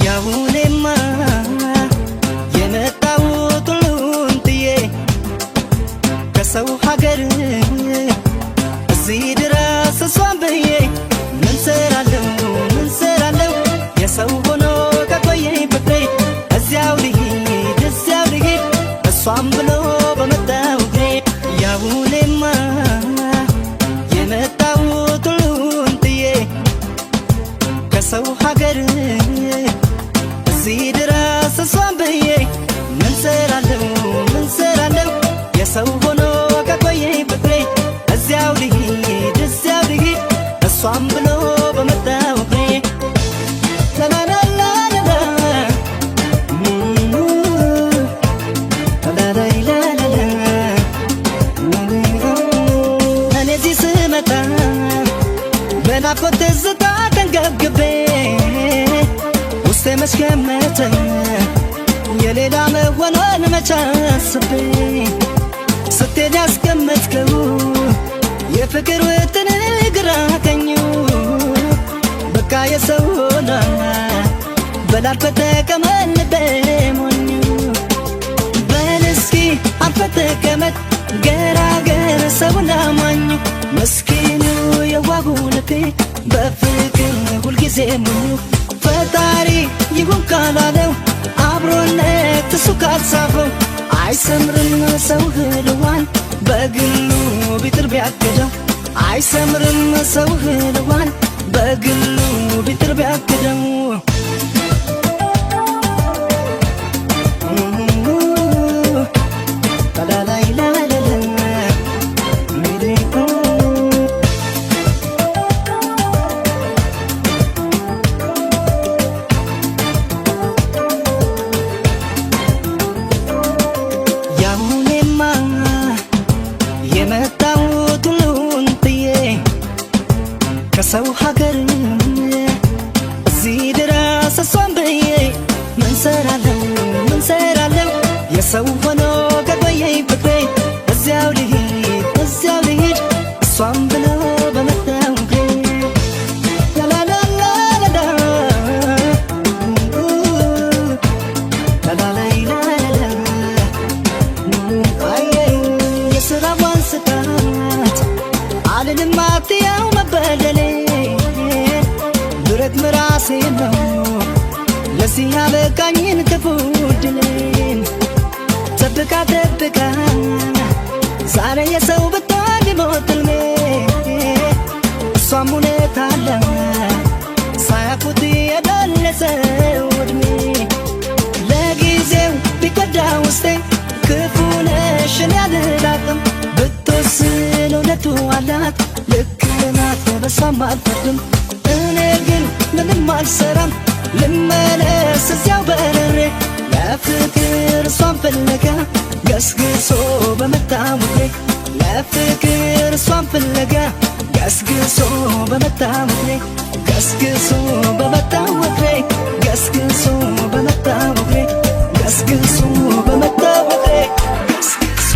ያሁኔማ የመጣሁት ሁሉን ጥዬ ከሰው ሀገር እዚህ ድረስ እሷን ብዬ ምን ሰራለሁ ምን ሰራለሁ የሰው ሆኖ ከቆየኝ ፍቅሬ እዚያው ልሂድ እዚያው ልሂድ እሷን ብሎ በመጣው እግሬ። ያሁኔማ የመጣሁት ሁሉን ጥዬ ከሰው ሀገር እዚህ ድረስ እሷን ብዬ ምን ሰራለሁ ምን ሰራለሁ የሰው ሆኖ ከቆየኝ ፍቅሬ እዚያው ልሂድ እዚያው ልሂድ እሷን ብሎ በመጣው እግሬ። ላላላላላ ላላላላላ። እኔ እዚህ ስመጣ በናፍቆት ትዝታ ተንገብግቤ ውስጤ መች ገመተ የሌላ መሆኗን መች አስቤ። ስትሄድ ያስቀመጥከው የፍቅር ውጥን ግራ ቀኙ በቃ የሰው ሆና በላልፈ ተቀመጥ ልቤ ሞኙ። በል እስኪ አርፈህ ተቀመጥ ገራገር ሰውን አማኙ ምስኪኑ የዋሁ ልቤ በፍቅር ሁልጊዜ ሙኙ። ፈጣሪ ይሁን ካላለው አብሮነት እሱ ካልጻፈው አይሰምርም ሰው ህልዋን በግሉ ቢጥር ቢያግደው። አይሰምርም ሰው ህልዋን በግሉ ቢጥር ቢያግደው። ያሁኔማ የመጣሁት ሁሉን ጥዬ ከሰው ሀገር እዚህ ድረስ እሷን ብዬ ምን ሰራለሁ ምን ሰራለሁ የሰው ሆኖ ከቆየኝ ፍቅሬ እዚያው ልሂድ እዚያው ልሂድ እሷን ብሎ በመጣው እግሬ። ላላላላላ ላላላላላ። የስራዋን ስጣት አልልም አትያው መበደሌ ብረት ምራሴ ነው ለዚህ ያበቃኝን ክፉ ዕድሌን። ጠብቃ ጠብቃ ዛሬ የሰው ብትሆን ቢሞት ሕልሜ እሷም እውነት አለ ሳያውቁት የደለሰው ዕድሜ። ለጊዜው ቢጎዳ ውስጤ ክፉ ነሽ እኔ አልላትም ብትወስን እውነቱ አላት ልክ ናት በሷም አልፈርድም። እኔ ግን ምንም አልሰራም ልመለስ እዚያው በረሬ ለፍቅር እሷን ፍለጋ ገስግሶ በመጣ እግሬ። ለፍቅር እሷን ፍለጋ ገስግሶ በመጣ እግሬ። ገስግሶ በመጣ እግሬ። ገስግሶ በመጣ እግሬ። ገስግሶ በመጣ እግሬ። ገስግሶ።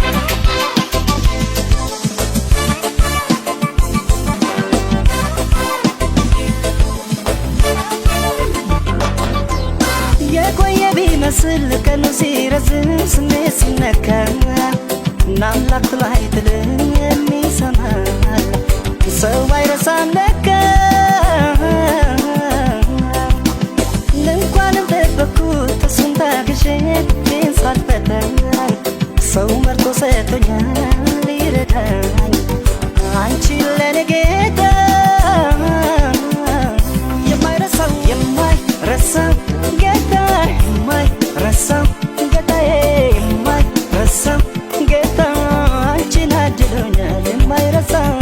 የቆየ ቢመስል ቀኑ ሲረዝም ስሜት ሲነካ ናምላክ ላይ ትልም ይሰማል ሰው አይረሳም ለካ። እንኳንም ጠበቅኩት እሱን ታግሼ ልቤን ሳልፈታኝ ሰው መርጦ ሰጥቶኛል ሊረዳኝ አንቺን ለኔ ጌታ። የማይረሳው የማይረሳው ጌታ የማይረሳው ጌታዬ የማይረሳው ጌታ አንቺን አድሎኛል የማይረሳው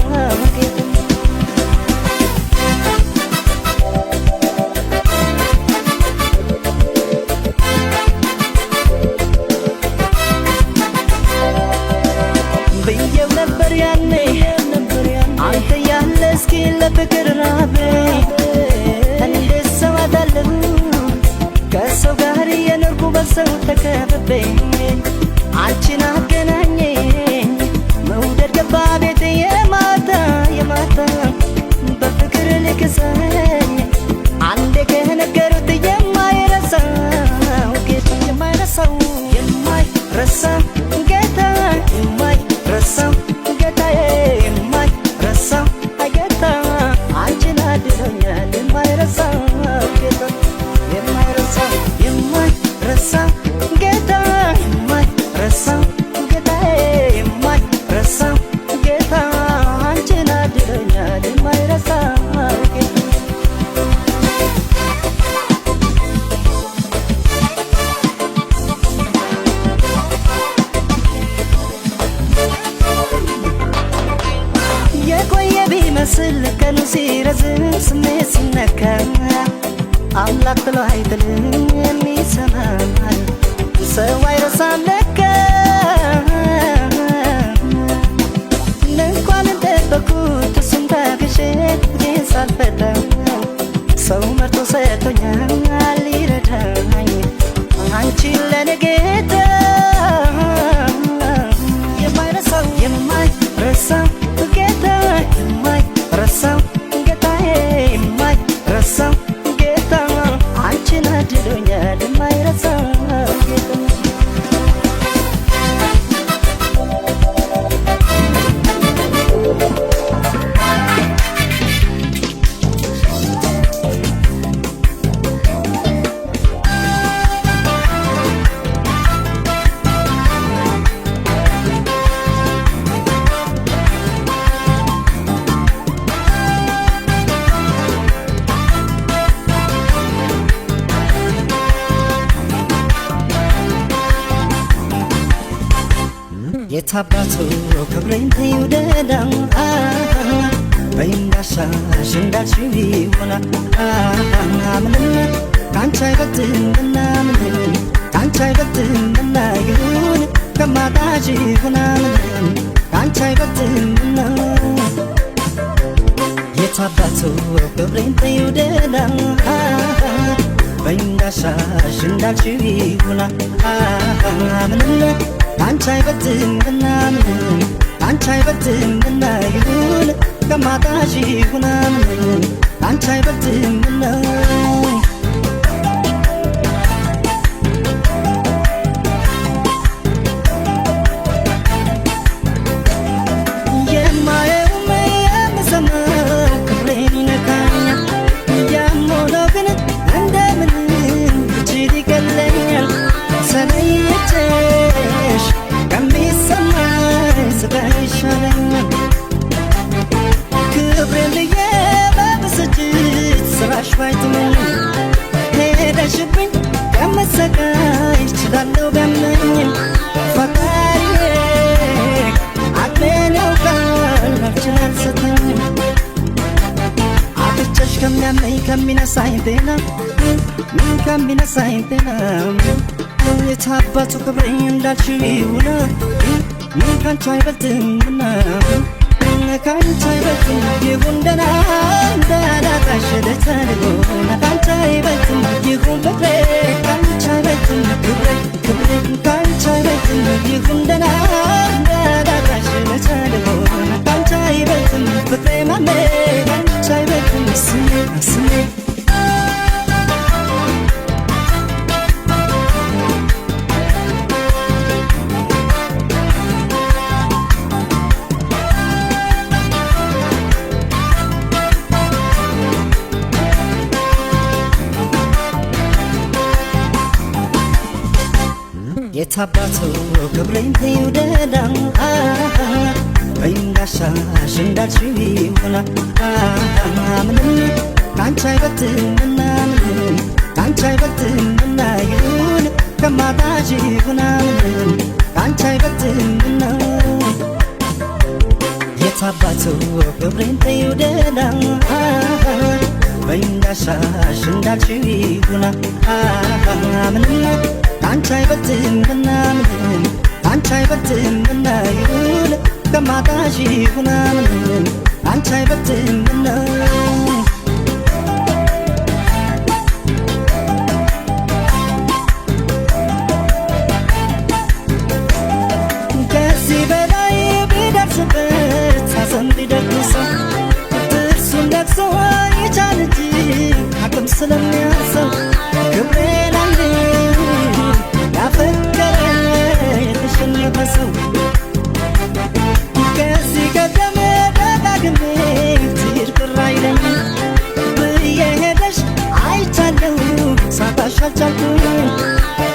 ጌታ። ብዬው ነበር ያኔ አንተ ያለ እስኪ ለፍቅር ራቤ እንዴት ሰው አጣለሁ ከሰው ጋር የኖርኩ በሰው ተከብቤ አንቺን አገናኘኝ መውደድ ገባ ቤት የማታ የማታ በፍቅር ልክሰኝ አንዴ ከነገሩት የማይረሳ። አምላክ ጥሎ አይጥልም ይሰማል ሰው አይረሳም ለካ እንኳን እንደጠበኩት እሱን ታግሼ ግን ሳልፈታ ሰው መርጦ ሰጥቶኛል ሊረዳኝ አንቺን ለኔ ጌታ የማይረሳው የማይረሳው ጌታ የማይረሳው ጌታዬ የማይረሳው ጌታ አንቺን አድሎኛል የማይረሳው ጌታ። የታባቱ ክብሬን ተይው ደህና በይ እንዳሻሽ እንዳልሽው ይሆና ምንም ካንቺ አይበልጥምና ምንም ካንቺ አይበልጥምና ይሁን ከማጣሽ ይሁና ምንም ካንቺ አይበልጥምና የታባቱ ክብሬን ተይው ደህና በይ እንዳሻሽ እንዳልሽው ይሁና ምንም ካንቺ አይበልጥምና ምንም ካንቺ አይበልጥምና ይሁን ከማጣሽ ይሁና ምንም ካንቺ አይበልጥምና። የማየውም የምሰማው ክብሬን ይነካኛል ያም ሆኖ ግን እንደምንም ብችል ይቀለኛል ተለይቼሽ ከሚሰማኝ ስቃይ ይሻለኛል ክብሬን ብዬ በብስጭት ስራሽ ባይጥመኝ ሄደሽብኝ ከምሰቃይ እችላለሁ ቢያመኝም ፈጣሪዬ አቅሜን ያውቃል አልችል አልሰጠኝም አጥቼሽ ከሚያመኝ ከሚነሳኝ ጤና ከሚነሳኝ ጤና የታባቱ ክብሬ እንዳልሽው ይሁና ካንቺ አይበልጥምና ካንቺ አይበልጥም ይሁን ደህና እንዳላጣሽ ልተልጎና ካንቺ አይበልጥም ይሁን ፍቅሬ ካንቺ አይበልጥም ክብሬ ክብሬ ካንቺ አይበልጥም ይሁን ደህና እንዳላጣሽ ልተልጎና ካንቺ አይበልጥም ፍቅሬ ማሜ ካንቺ አይበልጥም ስሜ ስሜ። የታባቱ ክብሬን ተይው ደህና በይ እንዳሻሽ እንዳልሽው ይሁና ምንም ካንቺ አይበልጥምና ምንም ካንቺ አይበልጥምና ይሁን ከማጣሽ ይሁና ምንም ካንቺ አይበልጥምና የታባቱ ክብሬን ተይው ደህና በይ እንዳሻሽ እንዳልሽው ይሁና ምንም ካንቺ አይበልጥምና ምንም ካንቺ አይበልጥምና ይሁን ከማጣሽ ይሁና ምንም ካንቺ አይበልጥምና። ከዚህ በላይ ቢደርስበት ሐዘን ቢደግሰው ጥርሱን ነክሶ ይቻል እንጂ አቅም ስለሚያንሰው ክብሬን አይልም ያፈቀረ የተሸነፈ ሰው ከዚህ ቀደም ደጋግሜ ትሄድ ቅር አይለኝም ብዬ ሄደሽ አይቻለሁ ሳጣሽ አልቻልኩም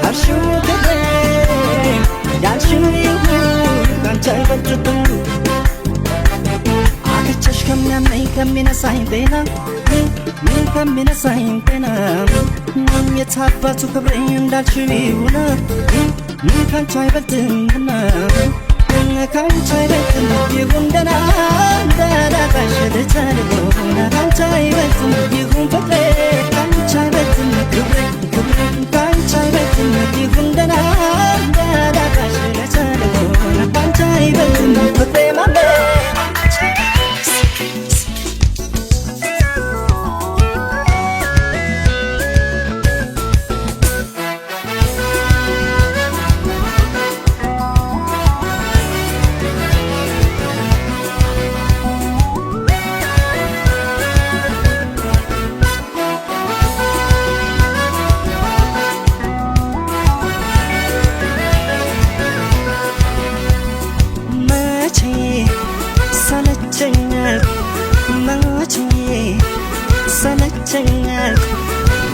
አልሽው ክብሬን ያልሽው ይሁን ካንቺ አይበልጥብኝ አጥቼሽ ከሚያመኝ ከሚነሳኝ ጤና ከሚነሳኝ ጤና የታባቱ ክብሬ እንዳልሽው ይሁና ካንቺ አይበልጥምና ካንቺ አይበልጥም ይሁን ደህና እንዳላጣሽ ልቻልሆና ካንቺ አይበልጥም ይሁን ፍቅሬ ካንቺ አይበልጥም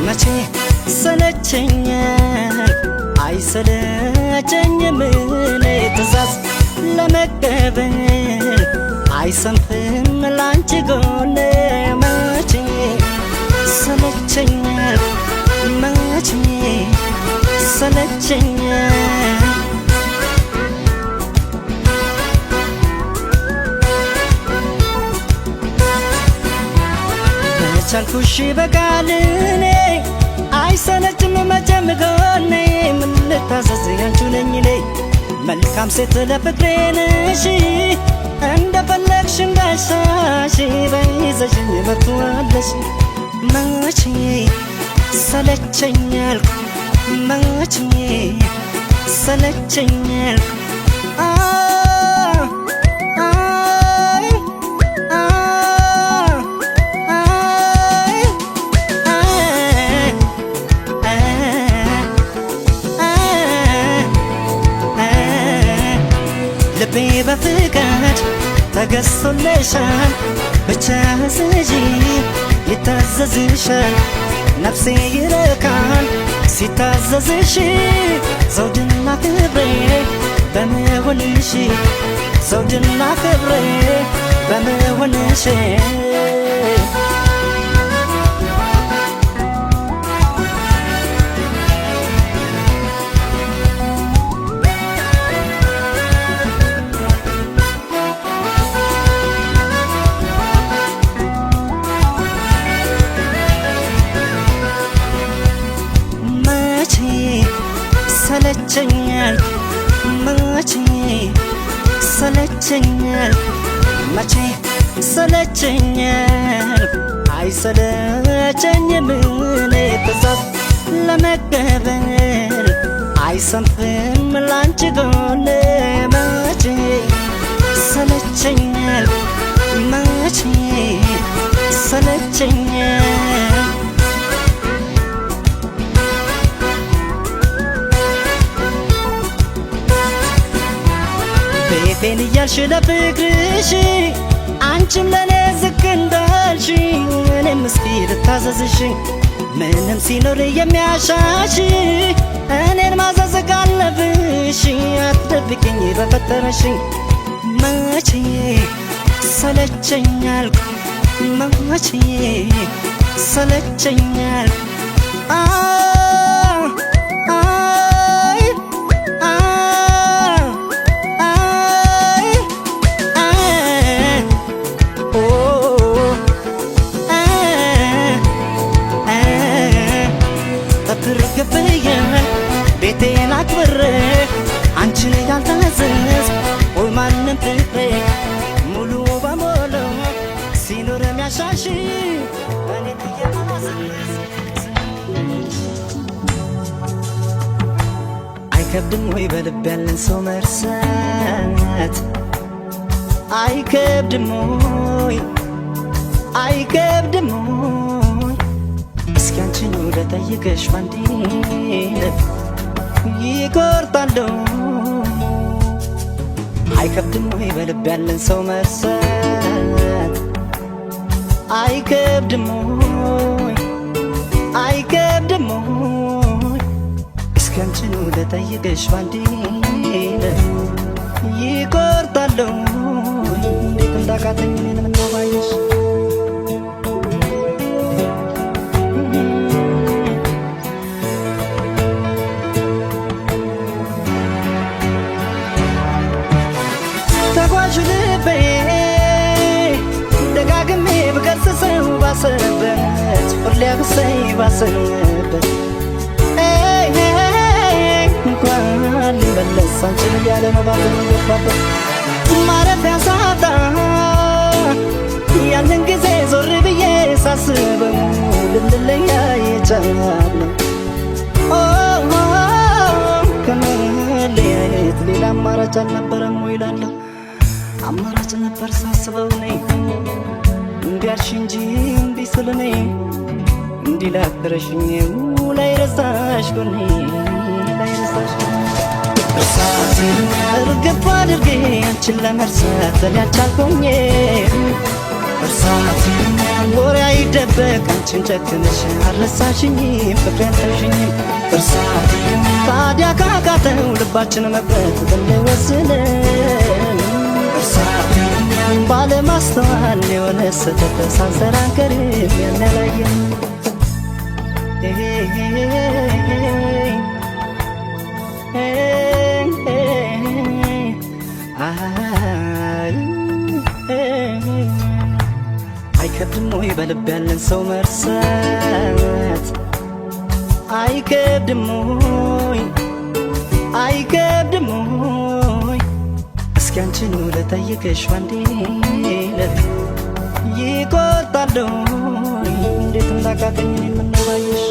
መቼ ሰለቸኝ አይሰለቸኝም እኔ ትእዛዝ ለመቀበል አይሰንፍም ላንቺ ጎኔ መቼ ሰለቸኝ መቼ ሰለቸኝ መቻልኩሽ በቃል እኔ አይሰለችም መቼም ጎኔ ምን ልታዘዝ ያንቺው ነኝ እኔ መልካም ሴት ለፍቅሬ ነሽ እንደፈለግሽ እንዳሻሽ በይዘሽኝ መብቱ አለሽ መቼ ሰለቸኝ አልኩ መቼ ሰለቸኝ አልኩ አይ አይ አይ ልቤ በፍቃድ ተገዝቶልሻል ብቻ ስዢ ይታዘዝሻል ነፍሴ ይረካል ሲታዘዝሽ ዘውድና ክብሬ በመሆንሽ ዘውድና ክብሬ በመሆንሽ መቼ ሰለቸኝ አልኩ መቼ ሰለቸኝ አልኩ መቼ ሰለቸኝ አልኩ አይሰለቸኝም እኔ ትእዛዝ ለመቀበል አይሰንፍም ላንቺ ጎኔ መቼ ሰለቸኝ አልኩ መቼ ሰለቸኝ ቤቴን እያልሽ ለፍቅርሽ አንቺም ለኔ ዝቅ እንዳልሽ እኔም እስኪ ልታዘዝሽ ምንም ሲኖር የሚያሻሽ እኔን ማዘዝ ካለብሽ አትደብቂኝ በፈጠረሽ መቼ ሰለቸኝ አልኩ መቼ ሰለቸኝ አልኩ አይ አይ አይ ኦ እትርግፍየን ቤቴን አክብሬ አንቺን ያልታዘዝ ወይ ማንም ፍቅሬ ሙሉ በሙሉ ሲኖር የሚያሻሽ እኔን እየማዘዝ አይከብድም ወይ በልብ ያለን ሰው መርሳት አይከብድም ወይ አይከብድም ወይ እስኪ አንቺኑ ልጠይቅሽ ባንዴ ልብ ይቆርጣሉ አይከብድም ወይ በልብ ያለን ሰው መርሳት አይከብድም ወይ አይከብድም ወይ እስኪ አንቺኑ ልጠይቅሽ ባንዴ ልብ ይቆርጣሉ እንዴት እንዳቃተኝ እኔን ምነው ባየሽ ተጓዥ ልቤ ደጋግሜ ብገስጸው ባሰበት ሁሌ አብሰኝ ባሰበት እንኳን ልመለስ አንቺን እያለ ነው ባዘኑ ገባበት ማረፊያ ሳጣ ያንን ጊዜ ዞር ብዬ ሳስበው ልንለያይ የቻልነው ከመለያየት ሌላ አማራጭ አልነበረም ወይ እላለሁ። አማራጭ ነበር ሳስበው እኔ እምቢ አልሽ እንጂ እምቢ ስል እኔ እንዲህ ላከረሽኝ ላይረሳሽ ጎኔ ላይረሳሽ እርሳት እርግፍ አድርጌ አንቺን ለመርሳት እኔ አልቻልኩኝ እርሳት ወሬ አይደበቅ አንቺን ጨክነሽ አልረሳሽኝም ፍቅሬ አልተውሽኝም። እርሳት ታዲያ ካቃተው ልባችን መቁረጥ ብንወስን፣ እርሳት ባለማስተዋል የሆነ ስህተት ሳንሰራ አንቀርም ያን ያላየን። አይከብድም ወይ በልብ ያለን ሰው መርሳት? አይከብድም ወይ? አይከብድም ወይ? እስኪ አንቺኑ ልጠይቅሽ ባንዴ ለት፣ ይቆጣል ወይ እንዴት እንዳቃተኝ እኔን ምነው ባየሽ?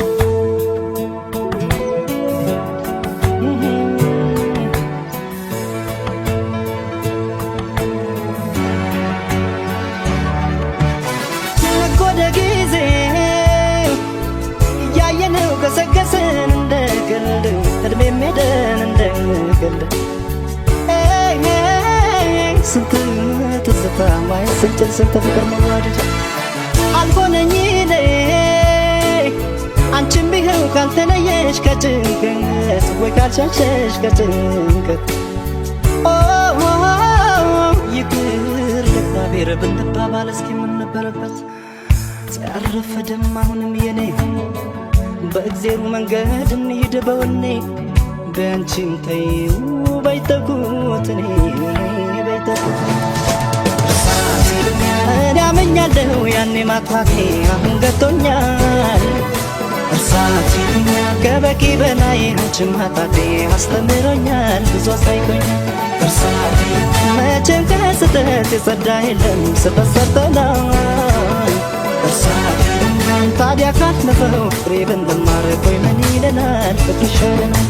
ወደ ጊዜ እያየነው ገሰገስን እንደ ቀልድ፣ እድሜም ሄደን እንደ ቀልድ። ስንት ትዝታ ማየት ስንችል ስንት ፍቅር መዋደድ አልሆነኝ እኔ። አንቺም ቢኸው ካልተለየሽ ከጭንቀት ወይ ካልሸሸሽ ከጭንቀት፣ ይቅር ለእግዚአብሔር ብንባባል እስኪ ምን ነበረበት? ያረፈደም አሁንም የኔ፣ በእግዜሩ መንገድ እንሂድ በወኔ። በአንቺም ተይው በይተኩት እኔ በይተኩት። እኔ አመኛለሁ ያኔ ማጥፋቴ አሁን ገብቶኛል። እርሳት ከበቂ በላይ አንቺን ማጣቴ አስተምሮኛል፣ ብዙ አሳይቶኛል። እርሳት መቼም ከስህተት የጸዳ የለም፣ ስህተት ሰርተናል። እርሳት ታዲያ ካለፈው ፍሬ ብንማር ቆይ ምን ይለናል? ፍቅር ይሻለናል።